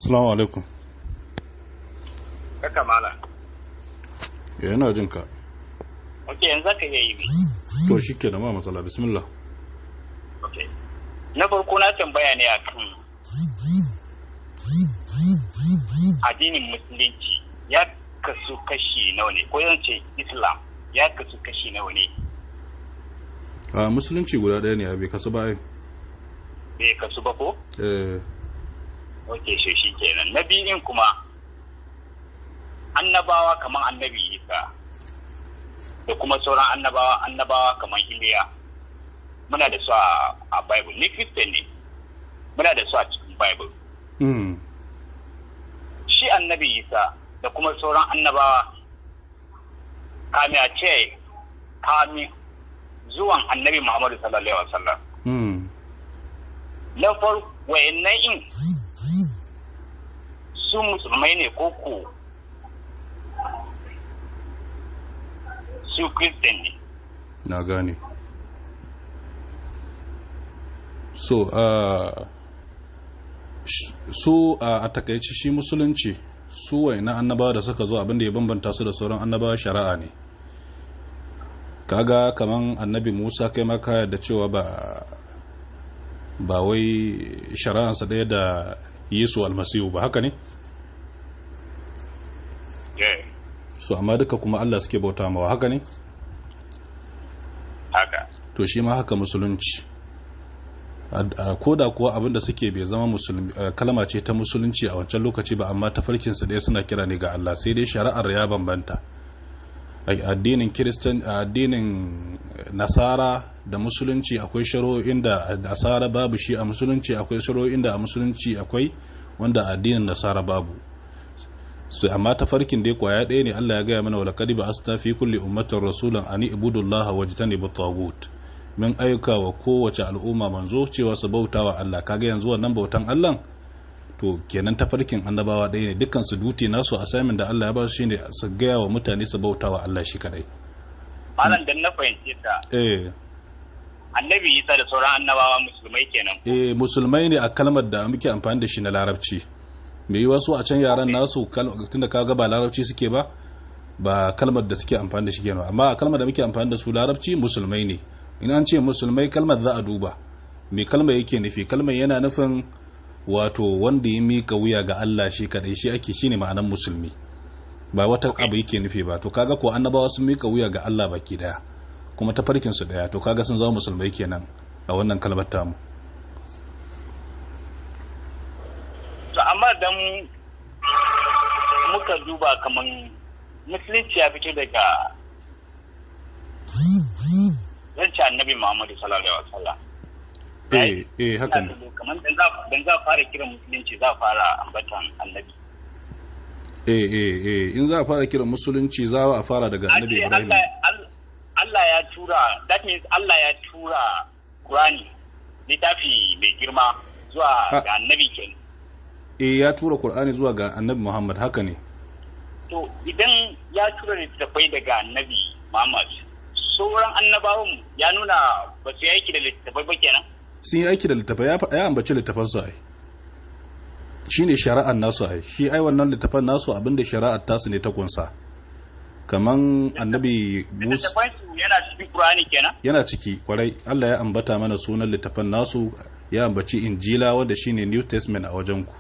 Assalamu alaikum. Kaka mala. Yana jin ka. Ok, yanzu ka iya yi bi. To shi ke da ma matsala, bismillah. Ok. Na farko na tambaya ne akan addinin Musulunci ya kasu kashi nawa ne, ko zan ce Islam ya kasu kashi nawa ne? A Musulunci guda ɗaya ne, a bai kasu ba ai. Bai kasu ba ko? Eh. Ok, shi kenan. Na biyun kuma annabawa kamar Annabi Isa da kuma sauran annabawa kamar Iliya, muna da su a Bible. Ni Christian ne, muna da su a cikin Bible. Shi Annabi Isa da kuma sauran annabawa, kami a ce kami zuwan Annabi Muhammadu sallallahu alaihi wasallam. Na farko, wayannan in su musulmai ne ko ko su Christian ne? Na gane. So, su a takaice shi Musulunci, su wayannan annabawa da suka zo, abinda ya bambanta su da sauran annabawa shari'a ne. Kaga kaman Annabi Musa, kai ma ka yarda cewa ba wai shari'ansa ɗaya da Yesu Almasihu ba, haka ne? Yeah. So amma duka kuma Allah suke bauta mawa, haka ne? Haka. To shi ma haka Musulunci. Ko da kuwa abinda suke bai zama musulmi kalma ce ta Musulunci a wancan lokaci ba, amma tafarkinsu ɗaya, suna kira ne ga Allah, sai dai shari'ar ya bambanta. Addinin Kiristan, addinin Nasara da Musulunci, akwai shari'o'in da Nasara babu shi a Musulunci, akwai shari'o'in da a Musulunci akwai wanda addinin Nasara babu. So amma tafarkin dai kwaya ɗaya ne. Allah ya gaya mana: "Walaqad ba'athna fi kulli ummatin rasulan an ibudullaha wajtanibu taghut." Min aika wa kowace al'umma manzo cewa su bauta wa Allah. Kaga yanzu wannan bautan Allah, to kenan tafarkin annabawa ɗaya ne dukkan su. Duty nasu, assignment da Allah ya ba su, shine su gaya wa mutane su bauta wa Allah shi kadai. Malam, dan na fahimce ka. Eh. Annabi Isa da sauran annabawa musulmai kenan? Eh, musulmai ne a kalmar da muke amfani da shi na Larabci. Me yiwa su a can yaran nasu, tunda kaga ba Larabci suke ba, ba kalmar da suke amfani da shi kenan, amma a kalmar da muke amfani da su, Larabci, musulmai ne. In an ce musulmai, kalmar za a duba me kalmar yake nufi. Kalmar yana nufin wato wanda ya mika wuya ga Allah shi kadai, shi ake, shine ma'anar musulmi, ba wata abu yake nufi ba. To kaga ko annabawa sun mika wuya ga Allah baki daya, kuma tafarkin su daya, to kaga sun zama musulmai kenan a wannan kalmar tamu. To amma dan muka duba, kaman Musulunci ya fito daga zan ce Annabi Muhammadu sallallahu alaihi wasallam. Eh, haka ne. Kamar dan za fara kiran Musulunci, za fara ambatan Annabi. Eh, in za a fara kiran Musulunci, za a fara daga Annabi Ibrahim. Allah ya tura, that means Allah ya tura Qur'ani, littafi mai girma, zuwa ga Annabi kenan? Eh, ya tura Qur'ani zuwa ga Annabi Muhammad, haka ne. To idan ya tura littattafai daga Annabi Muhammad, sauran annabawan ya nuna ba su yi aiki da littattafai ba kenan? Sun yi aiki da littattafai, ya ambaci littattafansu ai. Shine shari'ar nasu ai. Shi ai wannan littattafan nasu, abinda shari'ar tasu ne ta kunsa. Kaman Annabi Musa. Littattafan su yana cikin Qur'ani kenan? Yana ciki kwarai. Allah ya ambata mana sunan littattafan nasu, ya ambaci Injila wanda shine New Testament a wajen ku.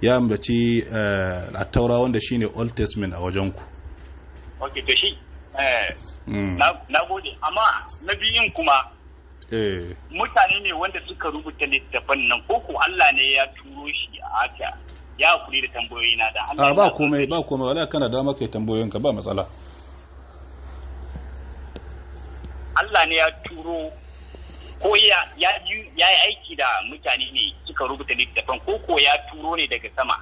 Ya ambaci Attaura wanda shine Old Testament a wajen ku. Ok, to shi na gode. Amma na biyun kuma, mutane ne wanda suka rubuta littattafan nan, ko ko Allah ne ya turo shi a haka? Ya hakuri da tambayoyi na da Allah. A, ba komai, ba komai. Wala kana dama kai tambayoyinka, ba matsala. Allah ne ya turo ko ya yi aiki da mutane ne suka rubuta littattafan, ko ko ya turo ne daga sama?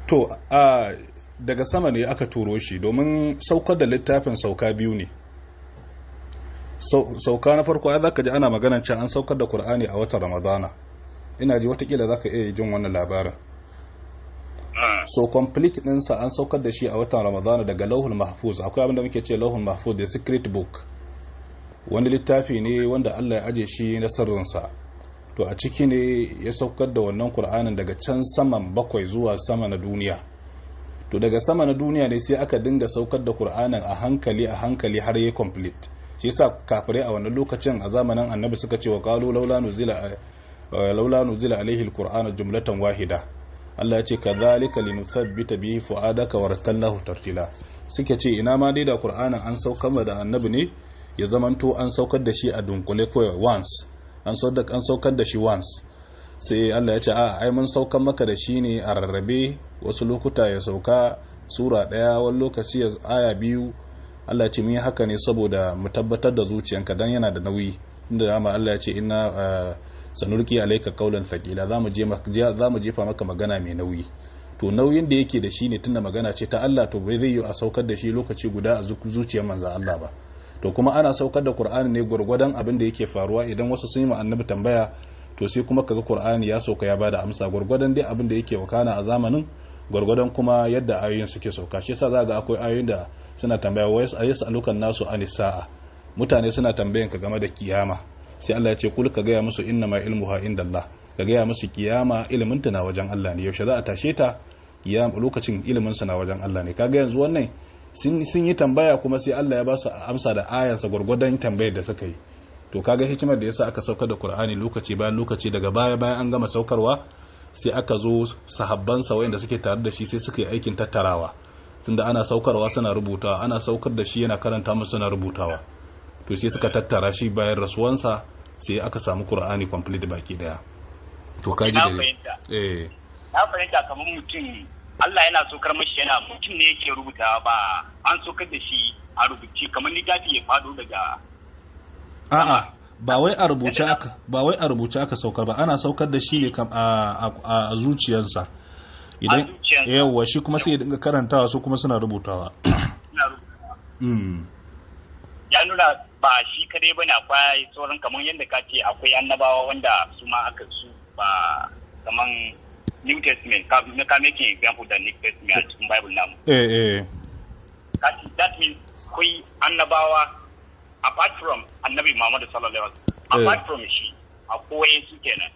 To a daga sama ne aka turo shi, domin saukar da littafin sauka biyu ne. Sauka na farko ai zaka ji ana maganar cewa an saukar da Qur'ani a watan Ramadana. Ina ji watakila zaka iya jin wannan labarin. So complete ɗinsa an saukar da shi a watan Ramadana daga Lauhul Mahfuz. Akwai abin da muke ce Lauhul Mahfuz, the secret book, wani littafi ne wanda Allah ya aje shi na sirrinsa. To a ciki ne ya saukar da wannan Kur'anin daga can saman bakwai zuwa sama na duniya. To daga sama na duniya ne sai aka dinga saukar da Kur'anin a hankali a hankali har ya complete. Shi yasa kafirai a wannan lokacin a zamanin Annabi suka ce wa qalu laula nuzila alaihi alqur'anu jumlatan wahida. Allah ya ce kadhalika linuthabbita bihi fuadaka warattalnahu tartila. Suke ce ina ma dai da Qur'anin an saukar da Annabi ne ya zamanto an saukar da shi a dunkule kawai once, an saukar da shi once. Sai Allah ya ce a ai mun saukar maka da shi ne a rarrabe, wasu lokuta ya sauka sura daya, wani lokaci ya aya biyu. Allah ya ce mun yi haka ne saboda mu tabbatar da zuciyanka, dan yana da nauyi. Inda dama Allah ya ce inna sanurki alayka qawlan thaqila, zamu jefa maka magana mai nauyi. To nauyin da yake da shi ne tunda magana ce ta Allah, to bai zai yi a saukar da shi lokaci guda a zuciyar manzo Allah ba. To kuma ana saukar da Qur'ani ne gurgurdan abin da yake faruwa. Idan wasu sun yi ma Annabi tambaya, to sai kuma kaga Qur'ani ya sauka ya bada amsa gurgurdan dai abin da yake wakana a zamanin, gurgurdan kuma yadda ayoyin suke sauka. Shi yasa za ga akwai ayoyin da suna tambaya wa yas'alukan nasu anis sa'a, mutane suna tambayan ka game da kiyama. Sai Allah ya ce kul, ka gaya musu inna ma ilmuha indallah, ka gaya musu kiyama ilimin ta na wajen Allah ne, yaushe za a tashe ta kiyama lokacin ilimin sa na wajen Allah ne. Kaga yanzu wannan sun yi tambaya kuma sai Allah ya ba su amsa da ayansa gurgurdan tambayar da suka yi. To kaga hikimar da yasa aka saukar da Qur'ani lokaci bayan lokaci. Daga baya bayan an gama saukarwa sai aka zo sahabban sa wayanda suke tare da shi sai suka yi aikin tattarawa, tunda ana saukarwa suna rubutawa, ana saukar da shi yana karanta musu suna rubutawa. To sai suka tattara shi bayan rasuwansa, sai aka samu Qur'ani complete baki daya. To kaji da eh na fahimta. Kamar mutum Allah yana saukar mashi, yana mutum ne yake rubutawa, ba an saukar da shi a rubuce kamar littafi ya fado daga A'a, ba wai a rubuce aka saukar ba, ana saukar da shi ne a zuciyarsa. Idan yawa shi kuma sai ya dinga karantawa, su kuma suna rubutawa. Ya nuna ba shi kadai bane, akwai sauran kamar yadda ka ce akwai annabawa wanda su ma aka su ba kamar New Testament, ka making example da New Testament a cikin Bible namu. Eh eh. That means akwai annabawa apart from Annabi Muhammadu sallallahu alaihi wasallam, apart from shi akwai su kenan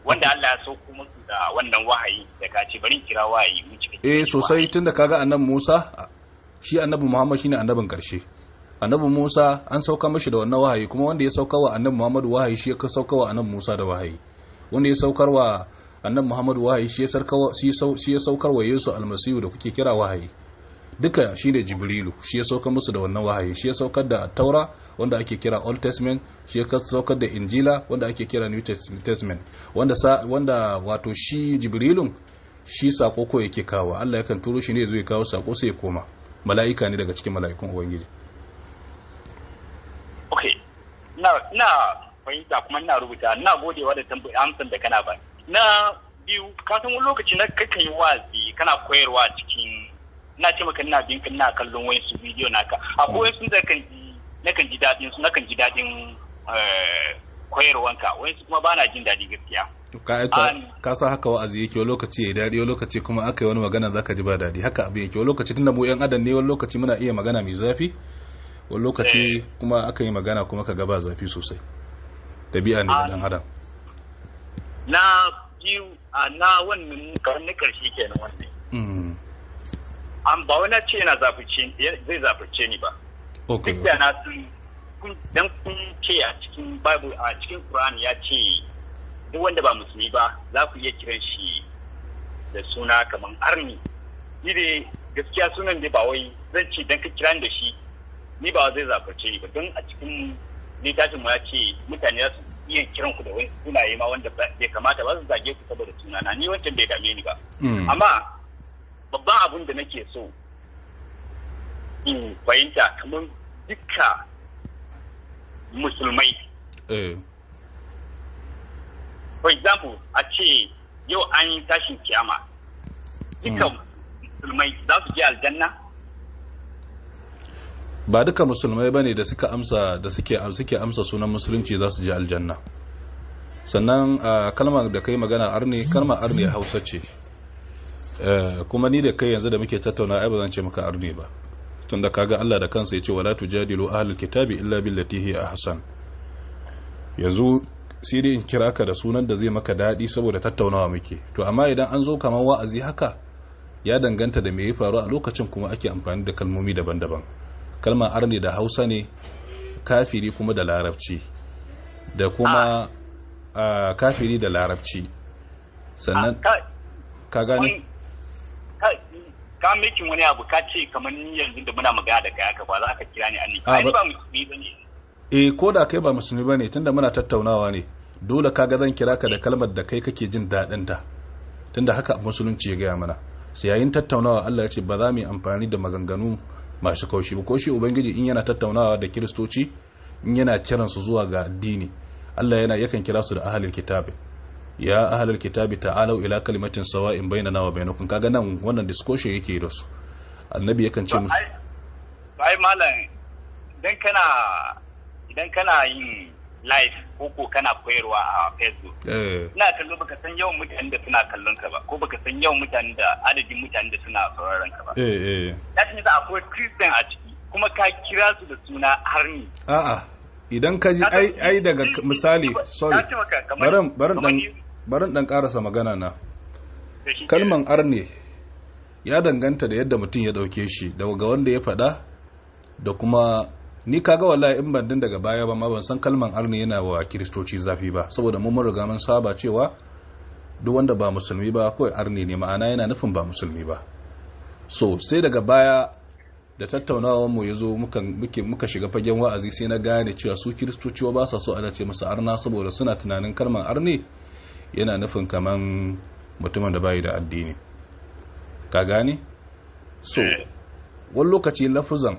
wanda Allah ya sauko musu da wannan wahayi da ka ce bari kira wahayi mun cika. Eh sosai, tunda kaga Annabi Musa, shi Annabi Muhammad shine annabin karshe. Annabi Musa an sauka mashi da wannan wahayi, kuma wanda ya sauka wa Annabi Muhammad wahayi shi ya sauka wa Annabi Musa da wahayi. Wanda ya saukar wa Annabi Muhammad wahayi shi ya saukar wa Yesu Almasihu da kuke kira wahayi. Duka shine Jibrilu, shi ya saukar musu da wannan wahayi, shi ya saukar da Taura wanda ake kira Old Testament, shi ya saukar da Injila wanda ake kira New Testament, wanda wato shi Jibrilun shi sako ko yake kawo. Allah yakan turo shi ne zai kawo sako sai ya koma. Mala'ika ne daga cikin mala'ikun Ubangiji. Okay, na fahimta kuma ina rubuta, ina godewa da tambayi amsan da kana ba. Na biyu, ka san wani lokaci na kakan yi wa'azi kana koyarwa cikin, na ce maka ina bin ina kallon wani su bidiyo naka. Akwai wasu da kan ji nakan ji dadin su, nakan ji dadin koyarwanka, wani su kuma bana jin dadi gaskiya. Ka sa haka wa'azi yake, wani lokaci ya dadi, wani lokaci kuma aka yi wani magana zaka ji ba dadi. Haka abin yake wani lokaci, tunda mu yan adam ne, wani lokaci muna iya magana mai zafi, wani lokaci kuma aka yi magana kuma ka ga ba zafi sosai. Dabi'a ne da dan adam. Na biyu, na wannan na karshe kenan wannan. An ba wani ce yana zafice, zai zafice ni ba. Duk da na sun dan kun ce a cikin Bible, a cikin Quran ya ce duk wanda ba musulmi ba za ku iya kiran shi da suna kaman arni. Ni dai gaskiya sunan dai ba wai zan ce dan ka kiran da shi ni ba zai zafarce ni ba, don a cikin littafin mu ya ce mutane za su iya kiran ku da wani sunaye ma wanda bai kamata ba, su zage ku saboda sunana, ni wancan bai dame ni ba. Amma babban abun da nake so in fahimta, kamar dukka musulmai. For example, a ce yau an yi tashin kiyama, dukkan musulmai za su je aljanna? Ba duka musulmai bane da suka amsa da suke amsa sunan musulunci za su je aljanna. Sannan kalmar da kai magana arne, kalmar arne Hausa ce. Kuma ni da kai yanzu da muke tattauna ai ba zan ce maka arne ba, tunda kaga Allah da kansa yace wala tujadilu ahlul kitabi illa billati hi ahsan. Yanzu sai dai in kira ka da sunan da zai maka daɗi saboda tattaunawa muke. To amma idan an zo kamar wa'azi haka, ya danganta da me ya faru a lokacin, kuma ake amfani da kalmomi daban-daban. Kalmar arne da Hausa ne, kafiri kuma da Larabci, da kuma kafiri da Larabci. Sannan ka gane? Ka making wani abu, ka ce kamar ni yanzu da muna magana da kai haka ba za ka kira ni anni. Ai ba musulmi bane. Eh, ko da kai ba musulmi bane, tunda muna tattaunawa ne, dole kaga zan kira ka da kalmar da kai kake jin daɗin ta, tunda haka musulunci ya gaya mana. Sai yayin tattaunawa Allah ya ce ba za mu yi amfani da maganganu masu kaushi ba. Ko shi Ubangiji in yana tattaunawa da Kiristoci, in yana kiran su zuwa ga addini, Allah yana yakan kira su da ahlul kitabi. Ya ahlul kitabi ta'alu ila kalimatin sawa'in bainana wa bainakum. Kaga nan wannan discussion yake da su. Annabi yakan ce musu. Ai malam, idan kana yin live ko kana koyarwa a Facebook, ina kallo, baka san yawan mutanen da suna kallon ka ba, ko baka san yawan mutanen da adadin mutanen da suna sauraron ka ba. Eh eh. That means akwai Christian a ciki, kuma ka kira su da suna harni. A'a, idan ka ji ai daga misali, sorry, barin dan karasa magana na. Kalman arne ya danganta da yadda mutum ya dauke shi, daga wanda ya faɗa da kuma ni. Kaga wallahi in ban din daga baya ba ma, ban san kalman arne yana wa Kiristoci zafi ba, saboda mun riga mun saba cewa duk wanda ba musulmi ba kawai arne ne, ma'ana yana nufin ba musulmi ba. So sai daga baya da tattaunawar mu ya zo muka shiga fagen wa'azi, sai na gane cewa su Kiristoci ba sa so ana ce musu arna, saboda suna tunanin kalman arne yana nufin kaman mutumin da bayi da addini, ka gane? So wani lokaci lafuzan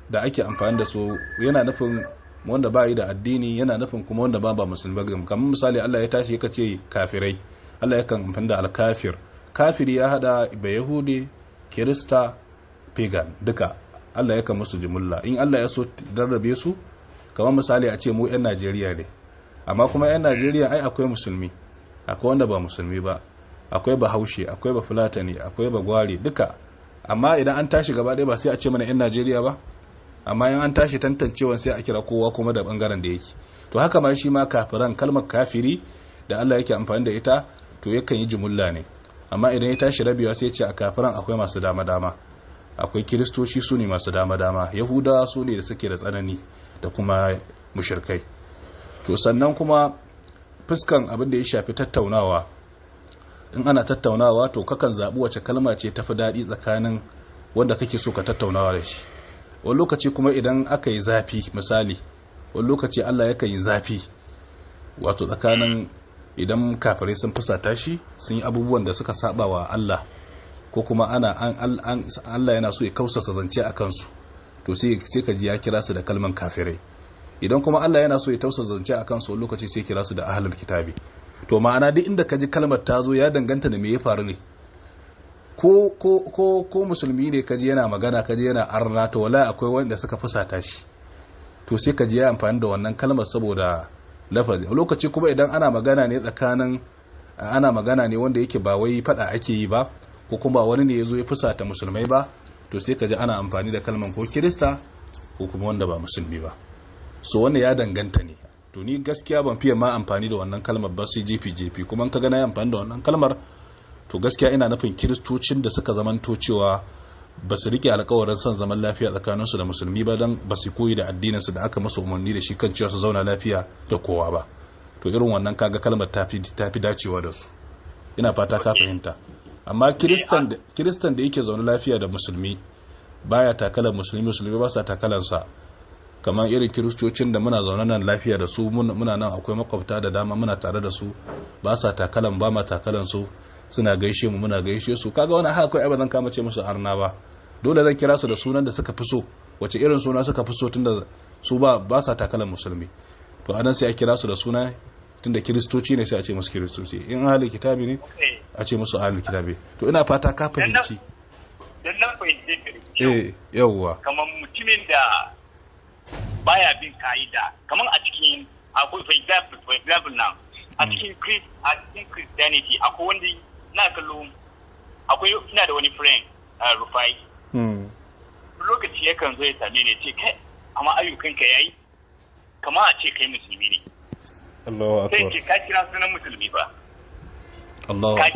da ake amfani da su yana nufin wanda ba yi da addini, yana nufin kuma wanda ba musulmi ba. Kamar misali, Allah ya tashi ya ce kafirai, Allah yakan amfani da alkafir. Kafiri ya hada ba Yahudi, Kirista, pagan, duka Allah yakan musu jumulla in Allah ya so rarrabe su. Kamar misali a ce mu 'yan Najeriya ne, amma kuma 'yan Najeriya ai akwai musulmi, akwai wanda ba musulmi ba, akwai Bahaushe, akwai Bafulatani, akwai Bagwari, duka. Amma idan an tashi gaba ɗaya ba sai a ce mana 'yan Najeriya ba? Amma in an tashi tantancewa sai a kira kowa kuma da bangaren da yake. To haka ma shi ma kafiran, kalmar kafiri da Allah yake amfani da ita, to yakan yi jumulla ne. Amma idan ya tashi rabewa sai ya ce a kafiran akwai masu dama dama, akwai Kiristoci, su ne masu dama dama, Yahudawa su ne da suke da tsanani, da kuma mushrikai. To sannan kuma fuskan abin da ya shafi tattaunawa, in ana tattaunawa to kakan zaɓi wace kalma ce tafi daɗi tsakanin wanda kake so ka tattaunawa da shi. Wani lokaci kuma idan aka yi zafi, misali wani lokaci Allah yakan yi zafi, wato tsakanin idan kafirai sun fusata shi, sun yi abubuwan da suka saba wa Allah, ko kuma ana an Allah yana so ya kausasa zance a kansu, to sai ka ji ya kira su da kalman kafirai. Idan kuma Allah yana so ya tausasa zance a kansu, wani lokaci sai kira su da ahlul kitabi. To ma'ana duk inda ka ji kalmar ta zo, ya danganta da me ya faru ne. Ko musulmi ne kaji yana magana, kaji yana arna, to wallahi akwai wanda suka fusata shi, to sai kaji ya amfani da wannan kalmar saboda lafazi. Lokaci kuma idan ana magana ne tsakanin, ana magana ne wanda yake ba wai fada ake yi ba, ko kuma wani ne ya zo ya fusata musulmai ba, to sai kaji ana amfani da kalmar ko Kirista ko kuma wanda ba musulmi ba. So wannan ya danganta ne. To ni gaskiya ban fiye ma amfani da wannan kalmar ba, sai jefi jefi. Kuma ka ga na yi amfani da wannan kalmar, to gaskiya ina nufin Kiristocin da suka zamanto cewa ba su rike alkawarin son zaman lafiya tsakaninsu da musulmi ba, don ba su koyi da addininsu da aka musu umarni da shi kan cewa su zauna lafiya da kowa ba. To irin wannan kaga kalmar tafi dacewa da su. Ina fata ka fahimta. Amma Kiristan da yake zaune lafiya da musulmi, baya takalar musulmi, musulmi ba sa takalansa, kamar irin Kiristocin da muna zaune nan lafiya da su, muna nan akwai makwabta da dama muna tare da su, ba sa takalan, ba ma takalan su, suna gaishe mu, muna gaishe su, kaga wani haka kai ba zan kama ce musu arna ba. Dole zan kira su da sunan da suka fi so. Wace irin suna suka fi so, tunda su ba sa takalan musulmi? To anan sai a kira su da suna, tunda Kiristoci ne sai a ce musu Kiristoci, in ahlul kitabi ne a ce musu ahlul kitabi. To ina fata ka fahimci. Dan na fahimce ka. Eh, yawwa. Kamar mutumin da baya bin ka'ida, kamar a cikin akwai, for example now, a cikin Christianity akwai wanda na kallo, akwai, ina da wani friend, Rufai. Lokaci yakan zo ya same ni, ce, "Kai, amma ayyukanka yayi kama a ce kai musulmi ne." Allahu Sai akbar. ce ka kira sunan musulmi ba. Allahu Ka